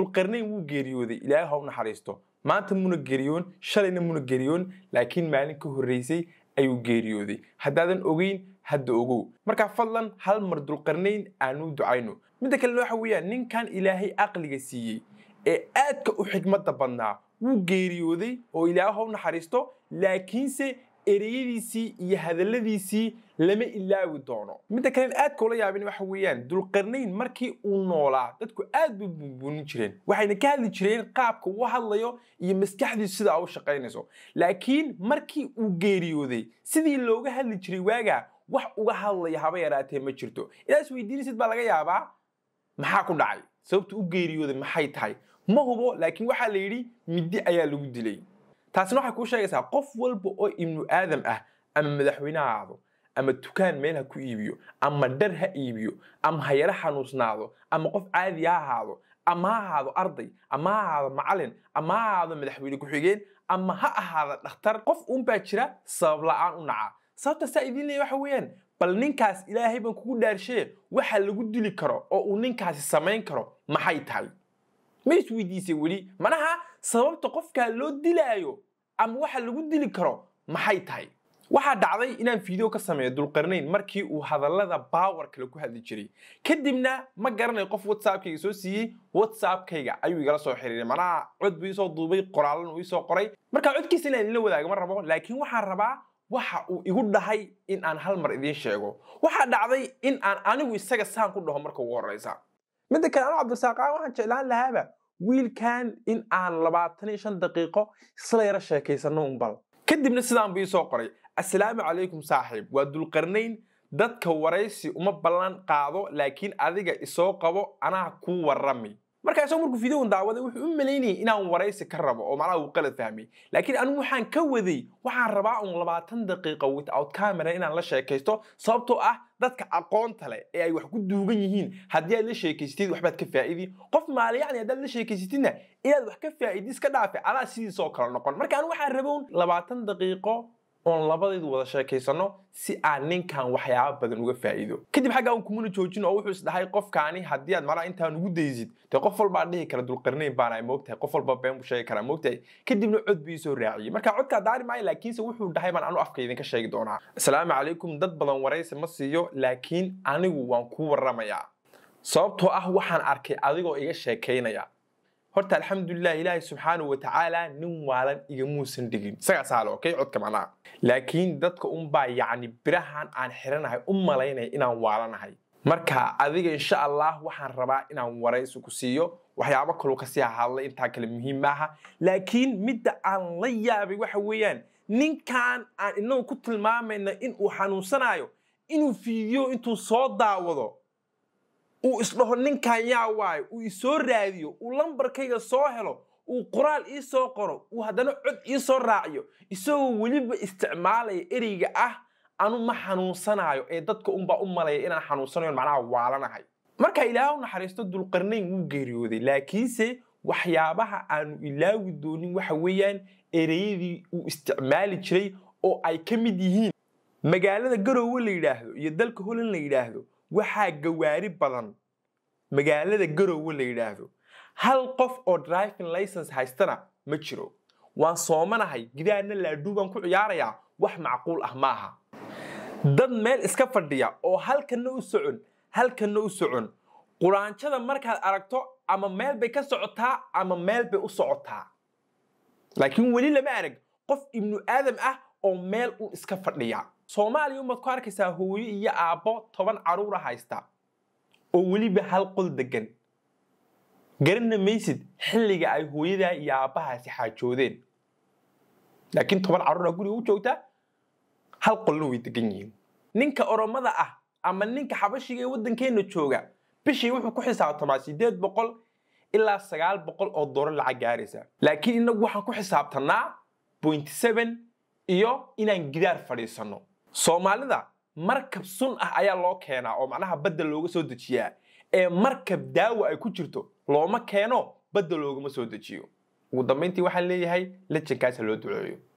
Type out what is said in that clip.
Dulqarnayn wuu geeriyooday, Ilaahay ha u naxariisto. Maanta muna geeriyoon, shalayna muna geeriyoon, laakiin maalin ka horreysay ayuu geeriyooday. Haddaadan ogeyn, hadda ogow. Marka fadlan hal mar Dulqarnayn aanu ducayno. Midda kalena waxa weeyaan, ninkan Ilaahay aqliga siiyey ee aadka u xigmadda badnaa wuu geeriyooday oo Ilaahay ha u naxariisto, laakiinse ereyadiisii iyo hadalladiisii lama ilaawi doono. Midda kalen aadka ula yaabin waxa weeyaan, Dulqarnayn markii uu noolaa dadku aad bay buunbuunin jireen, waxayna ka hadli jireen qaabka uu hadlayo iyo maskaxdiisu sida u shaqaynayso. Laakiin markii uu geeriyooday, sidii looga hadli jiray waagaa wax uga hadlaya haba yaraatee ma jirto. Inaad isweydiinaysid baa laga yaabaa, maxaa ku dhacay? Sababta u geeriyooday maxay tahay? Ma hubo, laakiin waxaa la yidhi middi ayaa lagu dilay. Taasina waxay kuu sheegaysaa qof walba oo ibnu aadam ah, ama madaxweyne ha ahaado, ama dukaan meel ha ku iibiyo, ama dhar ha iibiyo, ama ha yaro xanuusnaado, ama qof caadi ha ahaado, ama ha ahaado arday, ama ha ahaado macalin, ama ha ahaado madaxweyne ku-xigeen, ama ha ahaado dhakhtar, qof uunbaa jira sabab la'aan u naca. Sababta saa idiin leeyahay waxa weeyaan, bal ninkaas Ilaahay baan kugu dhaarshee, waxa lagu dili karo oo uu ninkaasi samayn karo maxay tahay? Ma isweydiisay weli manaha sababta qofkaa loo dilaayo ama waxa lagu dili karo maxay tahay? Waxaa dhacday inaan video ka sameeyo Dulqarnayn markii uu hadallada power kale ku hadli jiray. Kadibna ma garanayo qof WhatsAppkayga soo siiyey, WhatsAppkayga ayuu igala soo xiriiray. Manaha cod buu iisoo duubay, qoraallan uu iisoo qoray. Marka codkiisa inaan idinla wadaago ma rabo, laakiin waxaan rabaa waxa uu igu dhahay in aan hal mar idiin sheego. Waxaa dhacday in aan anigu isaga saan ku dhaho marka ugu horreysa. Midda kale, anu Cabdirasaaq waxaan jeclaan lahaaba wiilkan in aan 25 daqiiqo isla yaro sheekaysano un bal. Kadibna sidaan buu iisoo qoray: "Assalaamu calaykum saaxiib, waa Dulqarnayn. Dadka waraysi uma ballan qaado, laakiin adiga isoo qabo, anaa kuu warrami." Marka isagoo markuu videogan daawaday wuxuu u malaynayay inaan waraysi ka rabo, oo macnaha uu qalad fahmay. Laakiin anigu waxaan ka waday, waxaan rabaa un 20 daqiiqo without camera inaan la sheekaysto, sababtoo ah dadka aqoonta leh ee ay wax ku duugan yihiin haddii aad la sheekaysatid waxbaad ka faa'idi. Qof maali yacni haddaad la sheekaysatidna inaad wax ka faa'idi iska dhaafe, adaa sidiisoo kale noqon. Marka anigu waxaan rabaa un 20 daqiiqo oon labadaydu wada sheekaysano si aan ninkan waxyaabo badan uga faa'iido. Kadib xaggaa un kumuna joojin, oo wuxuu isdhahay qofkaani haddii aad macnaha intaan ugu daysid, dee qof walbaa dhihi kara Dulqarnayn baana, moogtahay, qof walba been buu sheegi karaa, moogtahay. Kadibna cod buu iisoo raaciyey. Marka codkaa daari maayo, laakiinse wuxuu dhahay baan anu afka idinka sheegi doonaa. "Asalaamu calaykum, dad badan waraysi ma siiyo, laakiin anigu waan kuu warramayaa, sababtoo ah waxaan arkay adigoo iga sheekaynaya. Horta alxamdulilah, Ilaahay subxaanahu wa tacaala nin waalan igamuusan dhigin." Isagaa saale, okay, codka macnaha. "Laakiin dadka unbaa yacni birahan aan xiranahay u malaynaya inaan waalanahay. Marka adiga insha Allah waxaan rabaa inaan waraysi ku siiyo." Waxyaabo kaloo kasii hadlay, intaa kale muhiim maaha. Laakiin midda aan la yaabay waxa weeyaan, ninkan aan inagu ku tilmaamayna in uu xanuunsanayo, inuu video intuu soo daawado uu isdhaho ninkan yaa waayo, uu isoo raadiyo, uu lambarkayga soo helo, uu qoraal ii soo qoro, uu haddana cod ii soo raaciyo, isagoo weliba isticmaalaya ereyga ah anu ma xanuunsanaayo ee dadka unbaa u malaya inaan xanuunsanayo, macnaha waalanahay. Marka Ilaah u naxariisto Dulqarnayn, wuu geeriyooday, laakiinse waxyaabaha aanu ilaawi doonin waxa weeyaan ereyadii uu isticmaali jiray oo ay ka mid yihiin: magaalada Garoowe la yidhaahdo iyo dalka Holand la yidhaahdo waxaa gawaari badan magaalada Garoowe la yidhaahdo, hal qof oo driving license haystana ma jiro. Waan soomanahay, gidaarna laadhuu baan ku ciyaarayaa, wax macquul ah maaha. Dad meel iska fadhiya oo halkanna u socon, halkanna u socon, quraanjada markaad aragto ama meel bay ka socotaa ama meel bay u socotaa, laakiin weli lama arag qof ibnu aadam ah oo meel u iska fadhiya. Soomaaliya umaad ku arkaysaa hooyo iyo aabbo 10 caruura haysta oo weliba hal qol degan. Garanna maysid xilliga ay hooyadaa iyo aabbahaasi xaajoodeen, laakiin 10 caruura guriga u joogta, hal qolna way degan yihiin. Ninka Oromada ah ama ninka Xabashiga ee waddankeenna jooga bishii wuxuu ku xisaabtamaa 800 ilaa 900 oo doolar lacag gaaraysa, laakiin inagu waxaan ku xisaabtanaa 0.7 iyo inaan gidaar fadhiisanno. Soomaalida markab sun ah ayaa loo keenaa oo macnaha badda looga soo dejiyaa, ee markab daawa ay ku jirto looma keeno, badda loogama soo dejiyo." Ugu dambayntii waxaan leeyahay lejankaasa loo duceeyo.